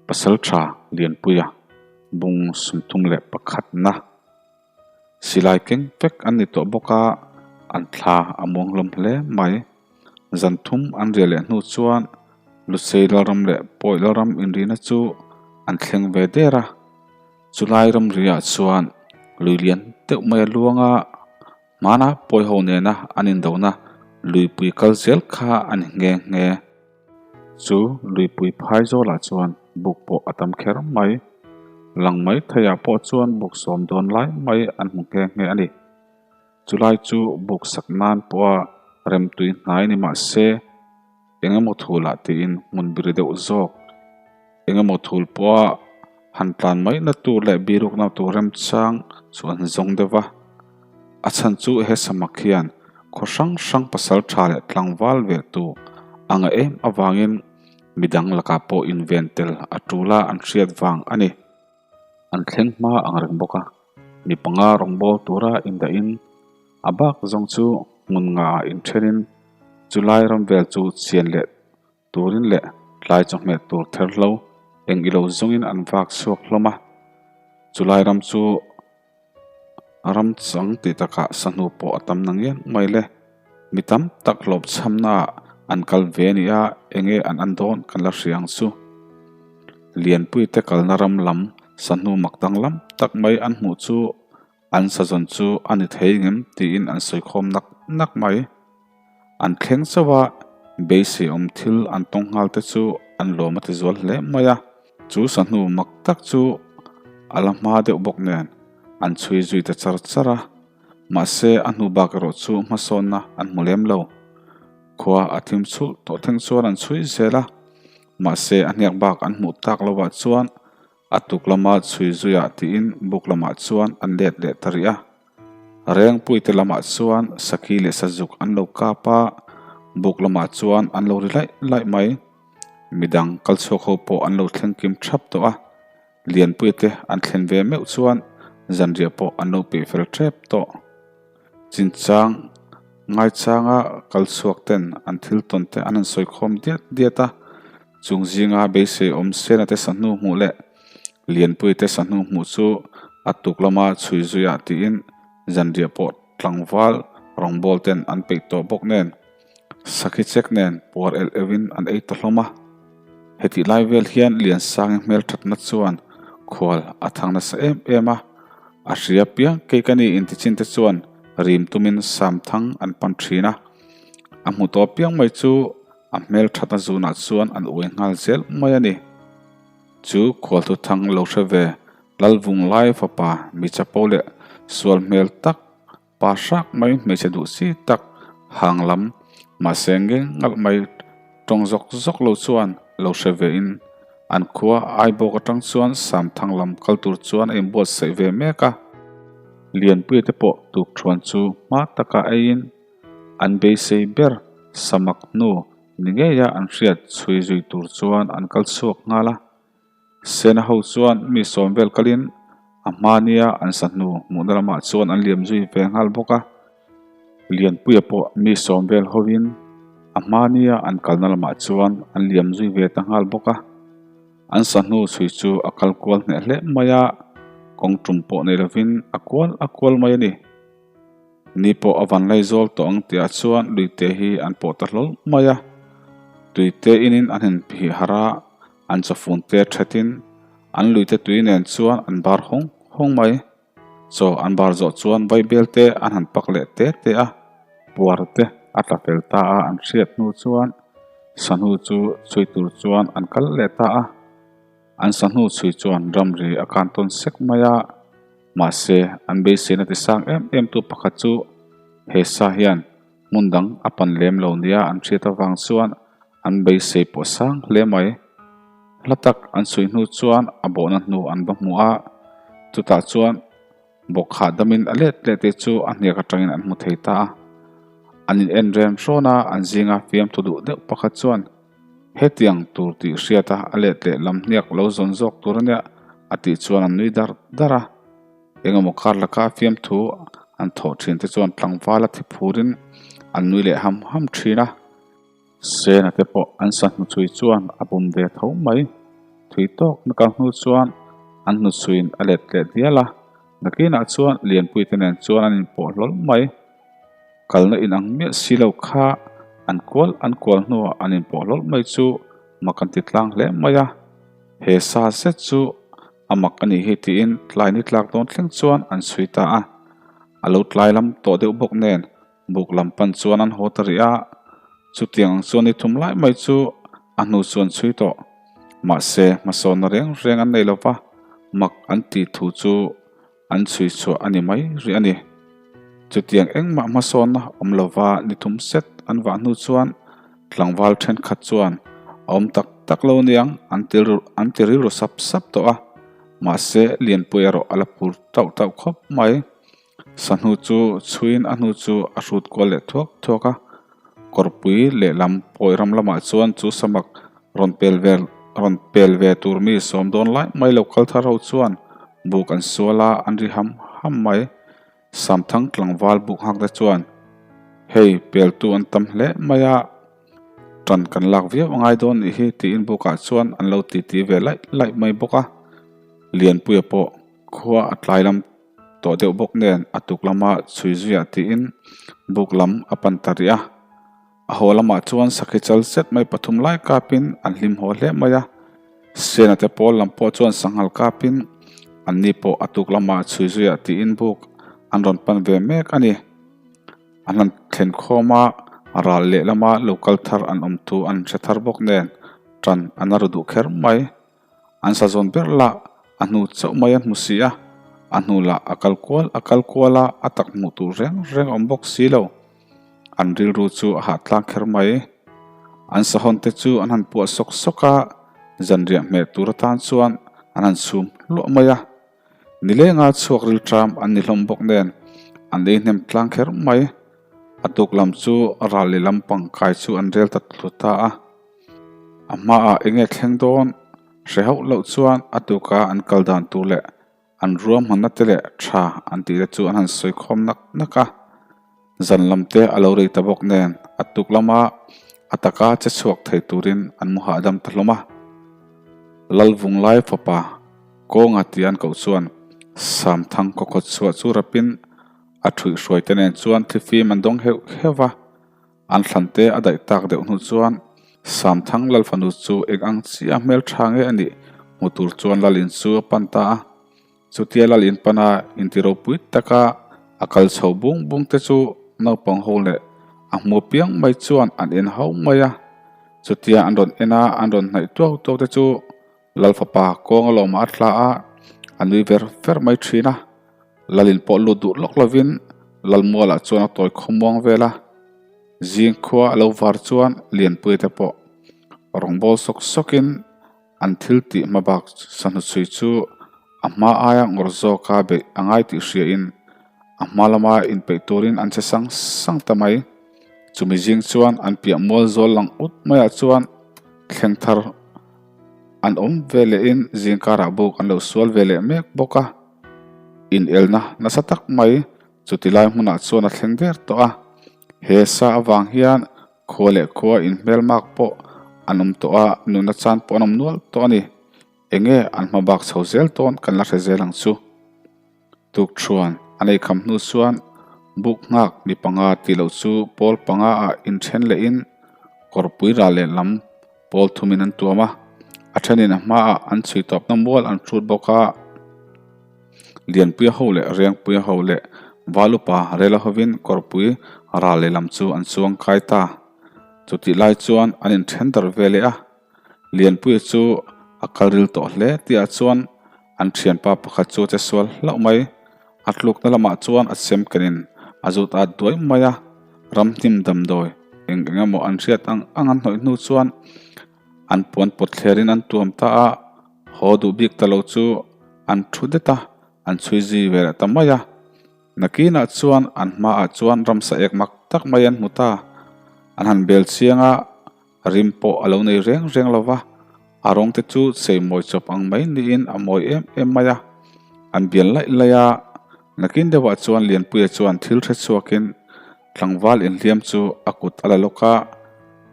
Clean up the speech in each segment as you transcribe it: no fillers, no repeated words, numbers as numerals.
Pasaltha Lianpuia bung 31na silai keng vek an ni tawh bawk a, an thla a muang hlawm hle mai. Zan thum an riah leh hnu chuan Lusei Lalram leh Pawi Lalram inrina chu an thleng ve der a. Chulai ramriah chuan lui lian deuh mai a luang a, hmana pawi ho nena an indona luipui kal zel kha a ni nghe nghe. Chu luipui phai zawlah chuan buk pawh a tam kher mai. Lang mai theiah pawh chuan buk sawm dawn lai mai an hmu nghe nghe a ni. Chulai chu buk sak nan pawha remtui hnai ni mah se eng emaw thulah tiin hmun biri deuh zawk. Eng emaw thul pawha han tlan mai na tur leh birukna tur remchang chu an zawng deuh va. A chhan chu he samak hian khaw hrang hrang pasal tha leh tlangval ve tu a ngah em avangin midang lakah pawh inven tel a tula an hriat vang a ni. An thleng hma ang reng bawk a, mi panga rawngbâwl tura indahin a bak zawng chu hmun ngaah inthenin chulai ram vel chu chian leh Turin leh tlai chawhmeh tur therhlo eng ilo zawngin an vak chhuak hlawm a, chulai ram chu ram chang tih takah sahnu pawh a tam nangiang mai le. Mi tam tak hlawp chhamnaah an kal ve a ni a, enge an an dawn kan la hria ang chu. Lianpuite kalna ram lam sahnu mak danglam tak mai an hmuh chu an sazawn chu a ni thei ngem tiin an sawi khawm nak nak mai. An thleng chauh a, beisei awm thil an tawng nghal te chu an lawm a ti zual hle mai a. Chu sahnu mak tak chu a la hma deuh bawk nen an chhui zui ta char char a, mahse a hnu bak erawh chu hmasawnna an hmu lem lo. Khua a thim chhulh tawh thleng chuan an chhui zel a, mahse a hniak bak an hmuh tak lovah chuan A tuk lama chhui zuiah tiin buk lamah chuan an let leh ta rih a. Rengpuite lamah chuan Sakhi leh Sazuk an lo kap a, buk lamah chuan an lo ri laih laih mai. Midang kal chhuak ho pawh an lo thleng kim thap tawh a, Lianpuite an thlen ve meuh chuan zanriah pawh an lo peih fel tep tawh. Chinchang ngaichanga kal chhuak ten an thil tawn te an han sawi khawm diat diat a, chung zinga beisei awm sena te sahnu hmuh leh Lianpui te sahnu hmuh chu a tuk lama chhui zuiah tiin zanriah pawh tlangval rawngbâwl ten an peih tawh bawk nen sakhi chek nen puar elh euhin an ei ta hlawm a. Hetih lai vel hian Liansangi hmelthatna chuan khual a thang nasa em em a, a hria piang kei ka ni intichin te chuan rim tumin Samthang an pan thin a, a hmu tawh piang mai chu a hmelthatna zunah chuan an uai nghal zel mai a ni. Chu khualthu thang lo hre ve Lalvunglai fapa mi chapo leh sual hmel tak Pa hrak mai hmeichhe duh si tak hang lam mahse nge ngalh mai tawng zawk zawk lo chuan lo hre ve in an khua Aibawk atang chuan Samthang lam kal tur chuan a inbuatsaih ve mek a. Lianpuia te pawh tukthuan chu hma taka eiin an beisei ber samak hnu ni ngeia an hriat chhui zui tur chuan an kal chhuak nghal a. Sena ho chuan mi sawm vel kalin a hmania an sa hnu hmuhna lamah chuan an liam zui ve nghal bawk a. Lianpuia pawh mi sawm vel hovin a hmania an kalna lamah chuan an liam zui ve ta nghal bawk a. An sa hnu chhui chu a kal kual hneh hle mai a, kawng tum pawh nei lovin a kual a kual mai a ni. Ni pawh a van lai zawl tawh ang tihah chuan luite hi an pawh ta hlawl mai a, tuite inin an han phih harh a, an chawfun te thatin an luite tui nen chuan an bar hawng hawng mai. Chaw an bar zawh chuan vaibel te an han pak leh te te a, puar te a tla fel ta a an hriat hnu chuan sahnu chu chhui tur chuan an kal leh ta a, an sahnu chhui chuan ramri a kan tawn sek mai a. Mahse, an beiseina ti sang em em tu pakhat chu he sa hian hmun dang a pan lem lo nia an hriat avang chuan an beisei pawh sang hle mai. Hla tak an chhui hnu chuan a bawhna hnu an va hmu a, chutah chuan bawk hahdam in a let leh te chu a hniak atangin an hmu thei ta a. An in en ren hrawn a, an zinga fiamthu duh deuh pakhat chuan Hetiang tur tih hriat a, a let leh lam hniak lo zawn zawk tur a nia a tih chuan an nui dar dar a. Engemaw kar laka fiamthu an thawh thin te chuan tlangval a thi phurin an nui leh ham ham thin a. Sena te pawh an sa hnuchhui chuan a bum ve tho mai. Thui tawk na kal hnu chuan an hnuchhuiin a let leh dial a, nakinah chuan Lianpuite nen chuan an inpawh hlawl mai. Kalna inang miah si lo kha an kual an kual hnuah an inpawh hlawl mai chu mak an ti tlang hle mai a, he sa zet chu a mak a nih hi tiin tlai ni tlak dawn thleng chuan an chhui ta a, a lo tlai lam tawh deuh bawk nen buk lam pan chuan an haw ta rih a, chutiang ang chuan ni thum lai mai chu a hnu chu an chhui tawh. Mahse, hmasawnna reng reng an nei lo va, mak an tih thu chu an chhui chhuah a ni mai rih a ni. Chutiang engmah hmasawnna awm lova ni thum set an vah hnu chuan tlangval thenkhat chuan a awm tak tak lo niang an ti an ti rilru sap sap tawh a, mahse Lianpui erawh a la phur tauh tauh khawp mai. Sahnu chu chhuiin a hnu chu a hrut kual leh thuak thuak a, kawrpui lehlam pawi ram lamah chuan chu samak rawn pel ve rawn pel ve tur mi sawm dawn lai mai lo kal thar ho chuan buk an sual a, an ri ham ham mai. Samthang tlangval buk nghak te chuan hei peltu an tam hle mai a, tan kan lak viau a ngai dawn nih hi tiin bukah chuan an lo titi ve laih laih mai bawk a, Lianpuia pawh khua a tlai lam tawh deuh bawk nen a tuk lama chhui zuiah tiin buk lam a pan ta rih a. A haw lamah chuan sakhi chal zet mai pathum lai kapin an hlim haw hle mai a. Sena te pawl lam pawh chuan sanghal kapin anni pawh a tuk lama chhui zuiah tiin buk an rawn pan ve mek a ni. An han thlen khawm a, ral lehlama lo kal thar an awm thu an hre thar bawk nen tan an a ru duh kher mai. An sa zawn ber lah a hnu chauh mai a hmu si a, a hnu lah a kal kual a kal kual a, a tak hmuh tur reng reng a awm bawk si lo. An rilru chu a hah tlang kher mai. An sahawn te chu an han puah sawk sawk a, zanriah hmeh tur atan chuan an han chhum hluah mai a. Nilenga chhuak rilṭam an ni hlawm bawk nen an ei hnem tlang kher mai. A tuk lam chu ral lehlam pangkai chu an rel ta thlu ta a. A hmaah eng nge thleng dawn hre hauh loh chuan a tuka an kal dan tur leh an ruahmanna te leh tha an tih te chu an han sawi khawm nak nak a. Zan lam te a lo rei ta bawk nen a tuk lama a taka che chhuak thei turin an mu hahdam ta hlawm a. Lalvunglai fapa Kawnga tih an koh chuan Samthang kawkhawt chhuah chu rapin a thuihhruai te nen chuan thlifim an dawng heuh heuh va. An thlante a daih tak deuh hnu chuan Samthang Lalfanu chu eng ang chiah hmel tha nge a nih hmu tur chuan Lalin chu a pan ta a. Chutia Lalin pana inti ropui taka a kal chho bung bung te chu naupang ho leh a hmu piang mai chuan an en hau mai a. Chutia an rawn en a, an rawn hnaih tuau tuau te chu Lalfapa kawng a lawmah a tla a, a nui ver ver mai thin a. Lalin pawh lut duh lawk lovin Lalmualah chuan a tawi khawmuang vel a. Zing khua a lo var chuan Lianpuia te pawh rawngbâwl sawk sawkin an thil tih hma bak sahnu chhui chu a hma aia ngawr zawka beih a ngai tih hriain a hma lama inpeih turin an che sang sang ta mai. Chumi zing chuan an piah mual zawl lang ut maiah chuan thleng thar An awm ve lehin zingkarah buk an lo sual ve leh mek bawk a, inelna nasa tak mai chuti lai hmunah chuan a thleng der tawh a. He sa avang hian khua leh khua inhmelmak pawh an awm tawh a, nunna chan pawh an awm nual tawh a ni. Enge an hma bak chho zel tawn kan la hre zel ang chu. Tukṭhuan a nei kham hnu chuan buk nghak mi panga tih loh chu pawl panga ah inṭhen lehin kawrpui ral lehlam pawl thumin an tuam a, a ṭhenin a hmaah an chhui tawpna mual an hrut bawk a. Lianpuia ho leh Rengpuia ho leh Valupa Rela hovin kawrpui ral lehlam chu an chuang kai ta. Chutih lai chuan an inṭhen darh ve leh a, Lianpuia chu a kal ril tawh hle tihah chuan An thianpa pakhat chu a che sual hlauh mai. A tlukna lamah chuan a chem kenin a zut at duai mai a, ramhnim damdawi eng eng emaw an hriat ang ang an hnawih hnu chuan an puan pawt thlerin an tuam ta a, haw duh bik ta lo chu an thu det a, an chhui zui ve leh ta mai a. Nakinah chuan an hmaah chuan ramsa ek mak tak mai an hmu ta. An han bel chiang a. Rim pawh a lo nei reng reng lo va, a rawng te chu chei mawi chawp ang mai niin a mawi em em mai a. An bial laih laih a, nakin deuhah chuan Lianpuia chuan thil hre chhuakin tlangval inhliam chu a kut a la lawk a,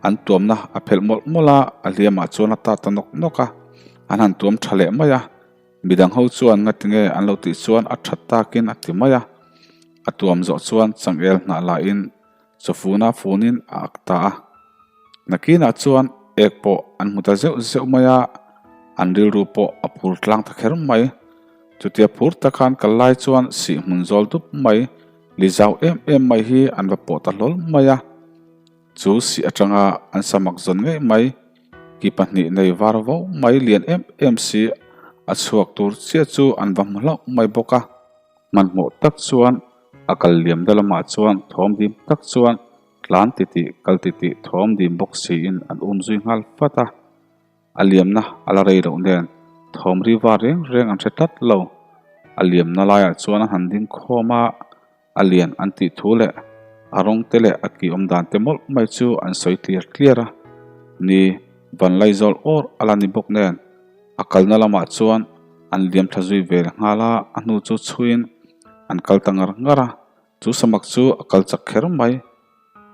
an tuamna a phelh mawlh mawlh a, a hliamah chuan a ta ta nawk nawk a. An han tuam tha leh mai a, midang ho chuan ngatinge an lo tih chuan a that takin a ti mai a. A tuam zawh chuan changel hnah lahin chawfuna funin a ak ta a. Nakinah chuan ek pawh an hmu ta zeuh zeuh mai a, an rilru pawh a phur tlang ta kher mai. Chutia phur tak khan kal lai chuan sih hmun zawl dup mai, li zau em em mai hi an va pawh ta hlawl mai a. Chu sih atanga an samak zawn ngei mai, ki pahnih nei var vo mai lian em em si a chhuak tur chiah chu an va hmu hlauh mai bawk a. Hmanhmawh tak chuan a kal liam da lamah chuan thawm dim tak chuan tlan titih kal titih thawm dim bawk siin an um zui nghal fat a. A liamna a la rei loh nen thawm ri var reng reng an hre tlat lo. A liamna laiah chuan a han ding khawm a, a lian an tih thu leh a rawng te leh a ki awm dan te mawlh mai chu an sawi tliar tliar a. Ni, Vanlaizawl awr a la ni bawk nen a kalna lamah chuan an liam thla zui ve nghal a, a hnu chu chhuiin an kal ta ngar ngar a. Chu samak chu a kal chak kher mai.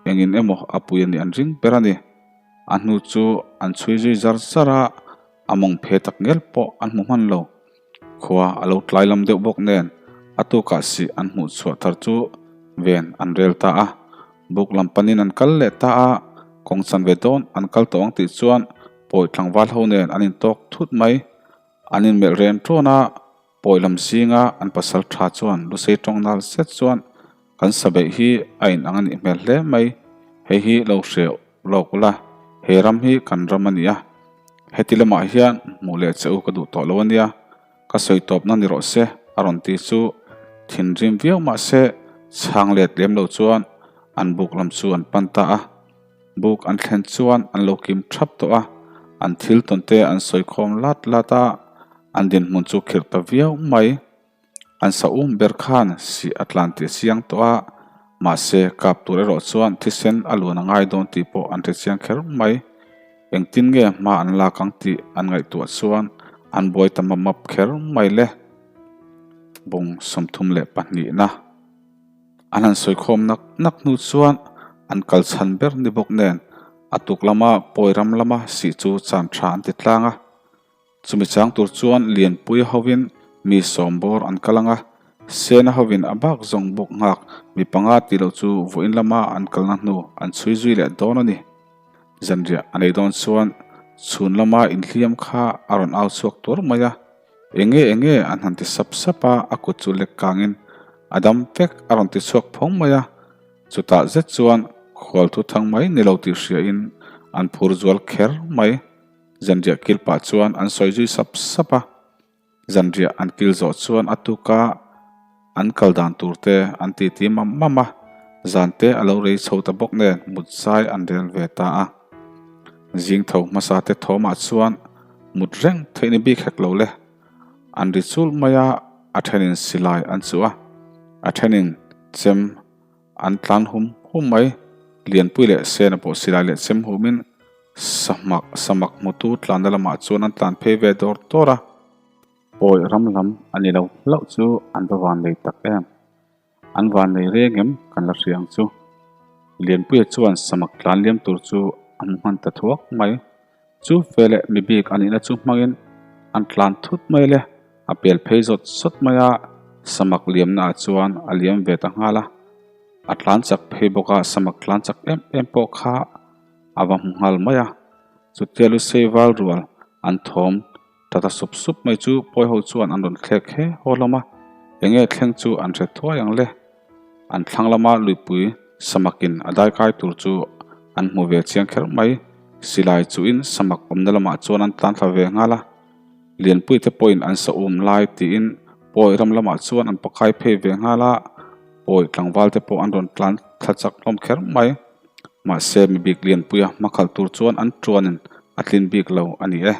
Engin emaw a pui a nih an ring ber a ni. A hnu chu an chhui zui zar zar a, a mawng phe tak ngel pawh an hmu hman lo. Khua a lo tlai lam deuh bawk nen a tukah sih an hmuh chhuah thar chu ven an rel ta a. Buk lam panin an kal leh ta a, kawng chan ve dawn an kal tawh ang tih chuan pawi tlangval ho nen an intawk thut mai. An inmelh ren ṭawn a, Pawi lam zinga an pasal tha chuan Lusei tawng nal zet chuan kan sabeih hi a inang a nih hmel hle mai, hei hi lo hre lawk ula, he ram hi kan ram a ni a, heti lamah hian hmuh leh che u ka duh tawh lo a nia, ka sawi tawpna ni rawh se a rawn ti chu thinrim viau mah se chhang let lem lo chuan an buk lam chu an pan ta a. Buk an thlen chuan an lo kim thap tawh a, an thil tawn te an sawi khawm lat lat a, an dinhmun chu khirh ta viau mai. An sa um ber khan sih a tlan tih a chiang tawh a, mahse kap tur erawh chuan thisen a luan a ngai dawn tih pawh an hre chiang kher mai. Engtin nge hma an lak ang tih an ngaihtuah chuan an buai ta map map kher mai le. Bung 32 na. An han sawi khawm nak nak hnu chuan an kal chhan ber ni bawk nen a tuk lama pawi ram lama sih chu chan tha an ti tlang a. Chumi chang tur chuan Lianpuia hovin mi sawm bawr an kal ang a, Sena hovin a bak zawng bawk nghak mi panga tih loh chu vawiin lama an kalna hnu an chhui zui leh dawn a ni. Zanriah a nei dawn chuan chhun lama inhliam kha a rawn au chhuak tuar mai a. Enge enge an han ti sap sap a, a kut chu lek kangin a dam vek a rawn ti chhuak phawng mai a. Chutah zet chuan khual thu thang mai ni lo tih hriain an phur zual kher mai. Zanriah kil pah chuan an sawi zui sap sap a. Zanriah an kil zawh chuan a tuka an kal dan tur te an titi mam mam a, zan te a lo rei chho ta bawk nen mut zai an rel ve ta a. Zing tho hmasa te thawmah chuan mut reng theih ni bik hek lo le. An ri chul mai a, a thenin silai an chuh a, a thenin chem An tlan hum hum mai. Lianpui leh Sena pawh silai leh chem humin sahmak samak hmutu tlanna lamah chuan an tlan phei ve dawr dawr a. Pawi ram lam a ni lo hlauh chu an va vannei tak em. An vannei reng em kan la hria ang chu. Lianpuia chuan samak tlan liam tur chu a hmu hman ta thuak mai. Chu fe leh mi bik a nihna chu hmangin an tlan thut mai le, a pel phei zawt zawt mai a, samak liamnaah chuan a liam ve ta nghal a. A tlan chak phei bawk a, samak tlan chak em em pawh kha a va hmu nghal mai a. Chutia Lusei val rual an thawm ta ta sup sup mai chu pawi ho chuan an rawn thlek he haw hlawm a, enge thleng chu an hre thuai ang le. An thlang lama luipui samakin a daikai tur chu an hmu ve chiang kher mai. Silai chuhin samak awmna lamah chuan an tlan thla ve nghal a, Lianpuite pawhin an sa um lai tiin pawi ram lamah chuan an pakai phei ve nghal a, pawi tlangvalte pawh an rawn tlan thla chak hlawm kher mai. Mahse mibik Lianpuia hmakhalh tur chuan an tuanin a tlin bik lo a ni e.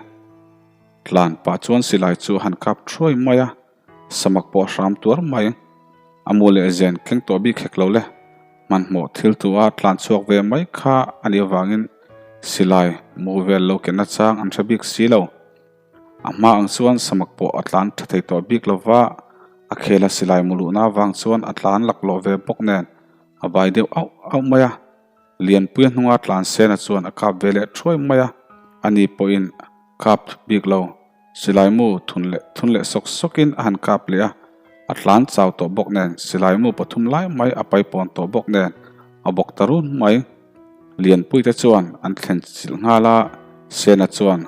Tlan pah chuan silai chu a han kap thuai mai a. Samak pawh a hram tuar mai. A mu leh zen keng tawh bik hek lo le. Hmanhmawh thil tu a tlan chhuak ve mai kha a nih avangin silai mu vel lo kenna chang an hre bik si lo. A hma ang chuan samak pawh a tlan tha thei tawh bik lo va, a khela silai mu luhna avang chuan a tlan laklawh ve bawk nen a vai deuh auh auh mai a. Lianpuia hnunga tlan sena chuan a kap ve leh thuai mai a, ani pawhin kap bik lo. Silai mu thun leh thun leh sawk sawkin a han kap leh a, a tlan chau tawh bawk nen silai mu pathum lai mai a paipawn tawh bawk nen a bawk ta run mai. Lianpuite chuan an thlen chilh nghal a, Sena chuan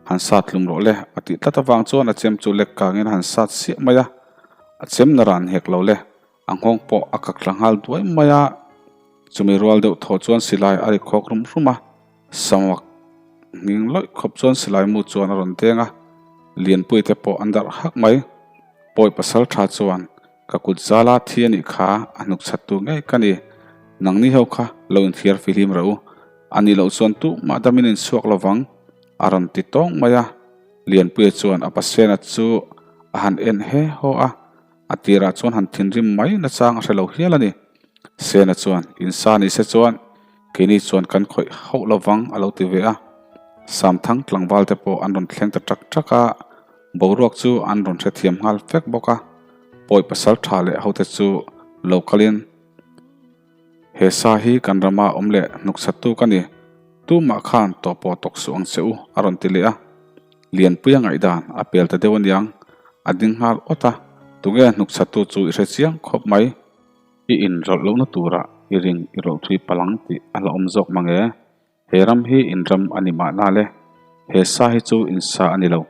han sat hlum rawh le a tih tlat avang chuan a chem chu lek kangin a han sat siah mai a, a chem na ran hek lo le. A nghawng pawh a kak thla nghal duai mai a, chumi rual deuh thaw chuan silai a ri khawk rum rum a, samak nghing lawih khawp chuan silai mu chuan a rawn deng a, Lianpui te pawh an darh hak mai. Pawi pasal tha chuan ka kut zala thi a nih kha a hnuk chhat tur ngei ka ni, nangni ho kha lo inthiar fihlim reuh u, a nih loh chuan tumah damin inchhuak lovang a rawn ti tawng mai a, Lianpuia chuan a pasena chu a han en he haw a. A tirah chuan han thinrim mai nachang a hre lo hial a ni. Sena chuan, Insa ni se chuan keini chuan kan khawih hauh lovang a lo ti ve a. Samthang tlangval te pawh an rawn thleng ta ṭak ṭak a, boruak chu an rawn hrethiam nghal vek bawk a. Pawi pasal ṭha leh hote chu lo kalin. He sa hi kan rama awm leh hnukchhattu ka ni. Tumah khan tawh pawh tawk suh ang che u, a rawn ti leh a. Lianpuia ngaihdan a pel ta deuh aniang, a ding nghal awt a, tunge hnukchhattu chu i hre chiang khawp mai. I inrawlh lohna turah i ring i rawlh thui palang tih a hlauhawm zawk mang e. He ram hi in ram a ni mahna le, he sa hi chu in sa a ni lo,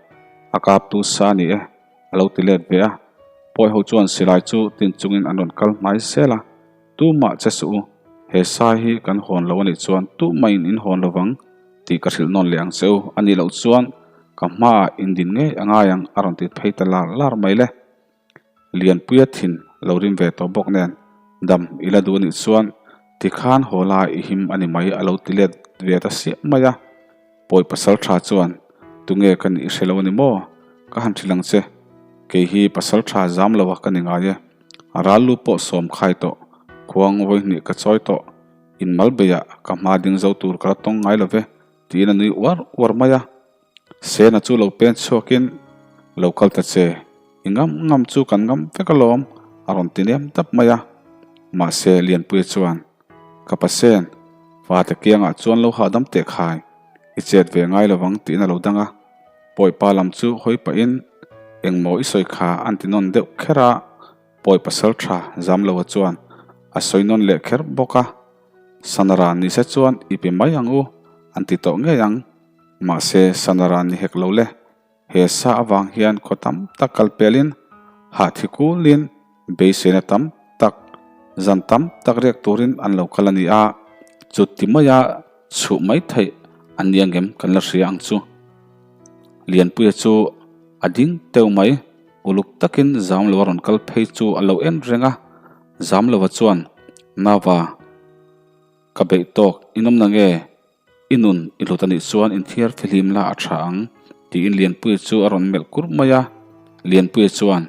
a kaptu sa a ni e, a lo ti let ve a. Pawi ho chuan silai chu tin chungin an rawn kal hmai zel a, Tumah che suh u, he sa hi kan hawn lo a nih chuan tumah in in hawn lo vang tih ka hrilh nawn leh ang che u, a nih loh chuan ka hmaah in din ngei a ngai ang a rawn ti phei ta lar lar mai le. Lianpuia thin lo rim ve tawh bawk nen dam i la duh anih chuan tikhan haw la i him a ni mai a lo ti let ve ta siah mai a. Pawi pasal tha chuan tunge ka nih i hre lo a ni maw? Ka han hrilh ang che. Kei hi pasal tha zam lo a ka ni ngai e. A ral lu pawh sawm khai tawh, khuang vawihnih ka chawi tawh, inmal beiah ka hma ding zo tur ka la tawng ngai lo ve tiin a nui uar uar mai a. Sena chu lo pen chhuakin, Lo kal ta che, i ngam ngam chu kan ngam vek alawm, a rawn ti nem tap mai a. Mahse, Lianpuia chuan, Ka pasen, fate kiangah chuan lo hahdam teh khai, i chet ve ngai lovang tiin a lo dang a. Pawipa lam chu hawi pahin, Engmaw i sawi kha an ti nawn deuh kher a, pawi pasal tha Zamloa chuan a sawi nawn leh kher bawk a. Sanara ni se chuan i pe mai ang u, an ti tawh ngei ang. Mahse, Sanara ni hek lo le. He sa avang hian khaw tam tak kal pelin, hahthi kulin, beiseina tam tak, zan tam tak riak turin an lo kal a ni a, chuti maia chhuh mai theih an ni angem kan la hria ang chu. Lianpuia chu a ding teuh mai, uluk takin Zamloa rawn kal phei chu a lo en reng a, Zamloa chuan, Nava, ka beih tawk, in awm na nge? I nun i hlut a nih chuan inthiar thihlim la a tha ang, tiin Lianpuia chu a rawn melh kurh mai a. Lianpuia chuan,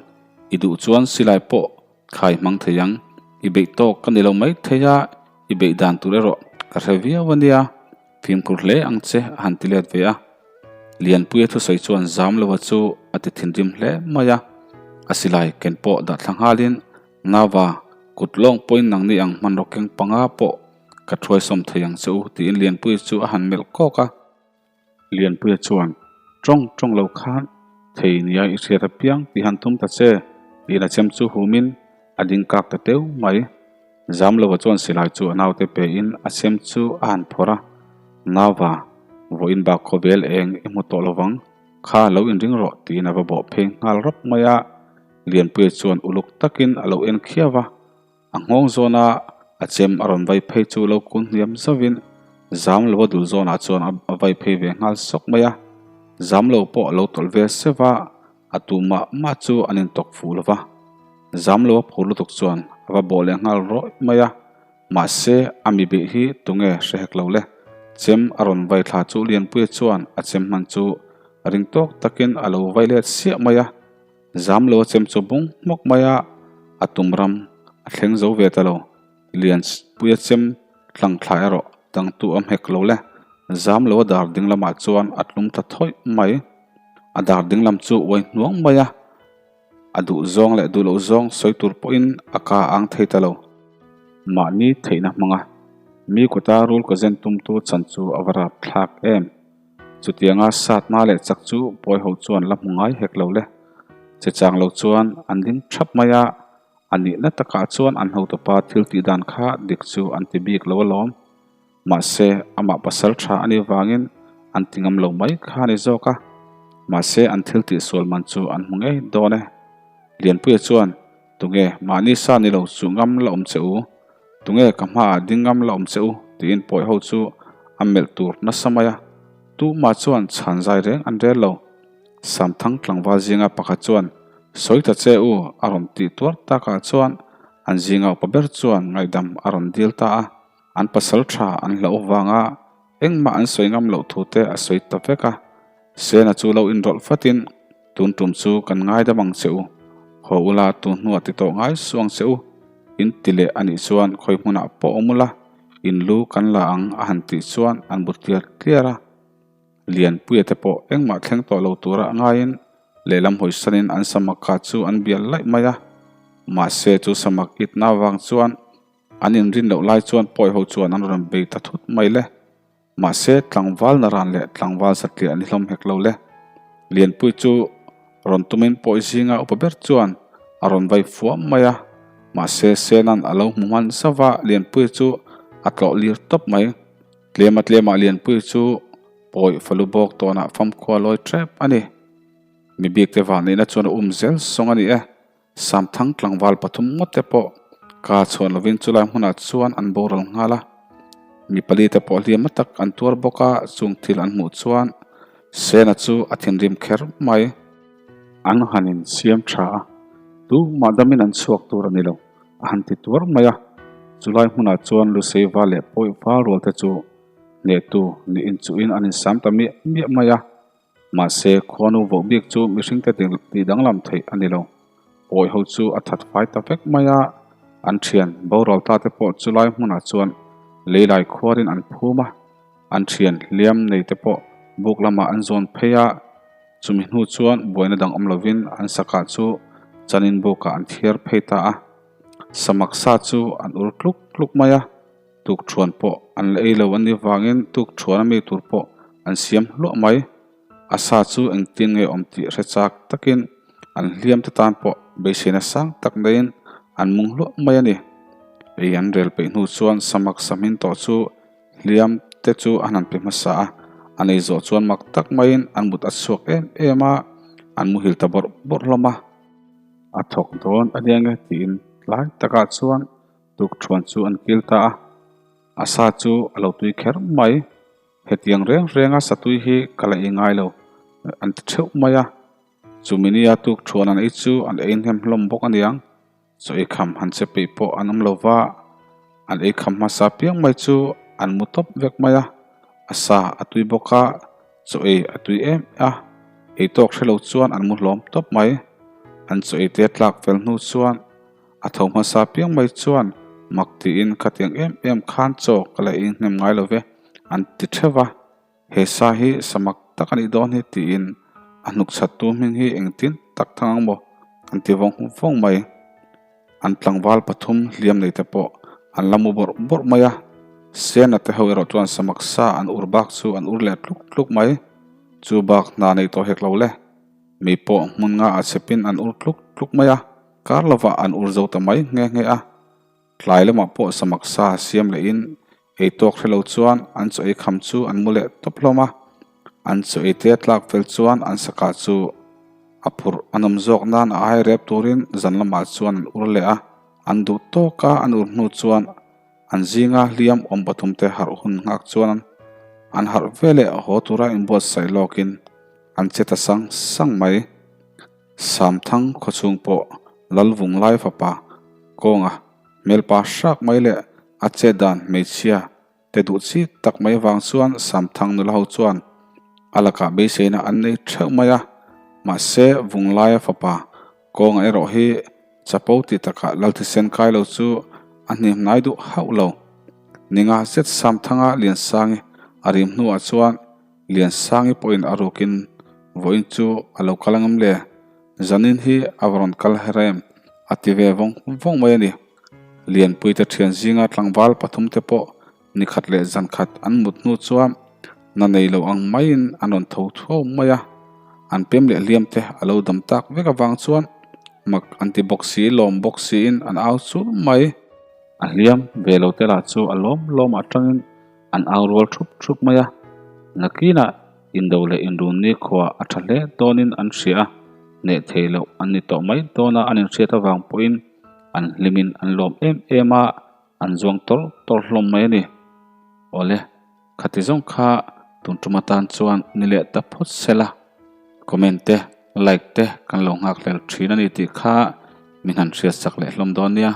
I duh chuan silai pawh thlai hmang thei ang, i beih tawk ka ni lo mai thei a, i beih dan tur erawh ka hre viau a nia, fimkhur hle ang che a han ti let ve a. Lianpuia thusawi chuan Zamloa chu a ti thinrim hle mai a, a silai ken pawh dah thla nghalin Nava kut lawng pawhin nangni ang hmanraw keng panga pawh Ka thuaisawm thei ang che u, tiin Lianpuia chu a han melh kawk a. Lianpuia chuan, Tawng tawng lo khan thei nia i hriat apiang tih han tum ta che, tiin a chem chu humin a ding kak ta teu mai. Zamlova chuan silai chu a naute pein a chem chu a han phawrh a, Nauva, vawiin bak khawvel eng i hmu tawh lovang, kha lo inring rawh, tiin a va bawh phei nghal rawp mai a. Lianpuia chuan uluk takin a lo en khiau va. A nghawng zawna a chem a rawn vai phei chu lo kun hniam zauhin zam lo a dul zawnah chuan a vai phei ve nghal sawk mai a. Zam lo pawh a lo tawlh ve seuh a, a tu mah mah chu an intawk fuh lo va. Zam lo a phur lutuk chuan a va bawh leh nghal rawih mai a, mahse a mi beih hi tunge hre hek lo le. Chem a rawn vai thla chu Lianpuia chuan a chem hman chu ring tawk takin a lo vai let siah mai a. Zam lo a chem chu bung hmawk mai a, a tum ram a thleng zo ve ta lo. Lianpuia chem tlang thla erawh dangtu a hmek lo le. Zam lo a dar ding lamah chuan a tlum ta thawih mai. A dar ding lam chu uai hnuang mai a, a duh zawng leh duh loh zawng sawi tur pawhin a ka ang thei ta lo. Mahni theihna hmanga mi kuta rul ka zen tumtu chan chu a va rap thlak em. Chutianga satna leh chak chu pawi ho chuan la hmu ngai hek lo le. Che chang lo chuan an ding thap mai a, a nihna takah chuan an hotupa thil tih dan kha dik chu an ti bik lo alawm. Mahse, amah pasal tha a nih vangin an ti ngam lo mai kha a ni zawk a. Mahse, an thil tih sual man chu an hmu ngei dawn e. Lianpuia chuan, Tunge mahni sa ni lo chu ngam la awm che u? Tunge ka hmaah ding ngam la awm che u? tiin pawi ho chu a melh tur nasa mai a. Tumah chuan chhan zai reng an rel lo. Samthang tlangval zinga pakhat chuan, Sawi ta che u, a rawn tih tuar takah chuan an zinga upa ber chuan ngaihdam a rawn dil ta a. An pasal tha an hlauh avanga engmah an sawi ngam loh thu te a sawi ta vek a. Sena chu lo inrawlh fatin, Tun tum chu kan ngaidam ang che u. Haw ula tun hnuah ti tawh ngai suh ang che u. In ti leh a nih chuan khawi hmunah pawh awm ula, in lu kan la ang a han tih chuan an bu tliar tliar a. Lianpuia te pawh engmah thleng tawh lo tura ngaiin lehlam hawisanin an samak kha chu an bial laih mai a. Mahse chu samak itna avang chuan An inrin loh lai chuan pawi ho chuan an rawn bei ta thut mai le. Mahse, tlangval naran leh tlangval satliah an hlawm hek lo le. Lianpui chu rawn tumin pawi zinga upa ber chuan a rawn vai fuam mai a. Mahse, Sena'n a lo hmu hman zauh a, Lianpui chu a tlawh lir tawp mai. Tlema tlemah Lianpui chu pawi falu bawk tawnah famkhua lawi tep a ni. Mi bikte vahneihna chuan a um zel sawng a ni e. Samthang tlangval pathum ngawt te pawh ka chhuan lovin chulai hmunah chuan an boral nghal a. Mi pali te pawh hliam tak an tuar bawk a, chung thil an hmuh chuan Sena chu a thinrim kher mai. An han insiam tha a, tumah damin an chhuak tur a ni lo, a han ti tuar mai a. Chulai hmunah chuan Luseiva leh Pawihval rual te chu hnehtu nih inchuhin an insam ta miah miah mai a. Mahse, khuanu voh bik chu mihringte tih danglam theih a ni lo. Pawi ho chu a that fai ta vek mai a, an thian boral ta te pawh chulai hmunah chuan leilai khuarin an phum a, an thian hliam nei te pawh buk lamah an zawn phei a, chumi hnu chuan buaina dang awm lovin an sakah chu chanin bukah an thiar phei ta a, samak sa chu an ur tluk tluk mai a. Tukṭhuan pawh an la ei lo a nih vangin tukṭhuan a mi tur pawh an siam hluah mai. A sa chu engtin nge awm tih hre chak takin an hliam te tan pawh beiseina sang tak neiin an mung hluah mai a ni. Ei an rel peih hnu chuan samak sahmin tawh chu hliam te chu an han pe hmasa a, an ei zawh chuan mak tak maiin an mut a chhuak em em a, an muhil ta bawrh bawrh hlawm a. A thawk dawn a nia nge tiin tlai takah chuan Tukṭhuan chu an kil ta a, a sa chu a lo tui kher mai. Hetiang reng renga satui hi ka la ei ngai lo, an ti theuh mai a. Chumi nia tukṭhuan an ei chu an ei hnem hlawm bawk a niang. Chaw ei kham han che peih pawh an awm lo va, an ei kham hmasa piang mai chu an mu tawp vek mai a. A sa a tui bawk a, chaw ei a tui em a, ei tawk hre lo chuan an mu hlawm tawp mai. An chaw ei te tlak fel hnu chuan A tho hmasa piang mai chuan mak tiin khatiang em em khan chaw ka la ei hnem ngai lo ve an ti theuh va, he sa hi sa mak tak a nih dawn hi tiin a hnuk chhattu hming hi engtin tak thang ang maw an ti vawng vawng mai. An tlangval pathum hliam nei te pawh an la mu bawrh bawrh mai a, Sena te ho erawh chuan samak sa an ur bak chu an ur leh tluk tluk mai, chu bak hna nei tawh hek lo le, mi pawh hmun nga a chhepin an ur tluk tluk mai a. Kar lovah an ur zo ta mai nghe nghe a, tlai lamah pawh samak sa siam lehin ei tawk hre lo chuan an chaw ei kham chu an mu leh tawp hlawm a, an chaw ei te tlak fel chuan an sakah chu a phurh a nawm zawk nan a ai rep turin zan lamah chuan an ur leh a, an duh tawk a an ur hnu chuan an zinga hliam awm pathum te harh hun nghak chuan an harh veleh haw tura inbuatsaih lawkin an che ta sang sang mai. Samthang khawchhung pawh Lalvung lai fapa kawnga hmelpa hrak mai leh a chet dan hmeichhia te duh chi tak mai vang chuan Samthang nula ho chuan a lakah beiseina an nei theuh mai a, mahse Vunglaia fapa kawnga erawh hi chapo tih takah Lalthisen kai lo chu a hnim hnai duh hauh lo. Ninga zet Samthanga Liansangi a rim hnuah chuan Liansangi pawhin a rukin vawiin chu a lo kal angem le? Zanin hi a va rawn kal her em? a ti ve vawng vawng mai a ni. Lianpuite thian zinga tlangval pathumte pawh nikhat leh zankhat an mut hnu chuan Na nei lo ang maiin an rawn tho thuau mai a, an pem leh hliam te a lo dam tak vek avang chuan mak an ti bawk si, lawm bawk siin an au chur mai. A hliam ve lo te lah chu a lawm lawm atangin an au rual thup thup mai a, nakinah indo leh inrun nikhua a tha hle dawnin an hria a, hneh thei loh an ni tawh mai dawn a an inhriat avang pawhin an hlimin an lawm em em a, an zuang tawrh tawrh hlawm mai a ni. Awle, khati zawng kha tun tum atan chuan ni leh ta phawt sela, comment te, like te kan lo nghak hlel thin a ni tih kha min han hriatsak leh hlawm dawn nia.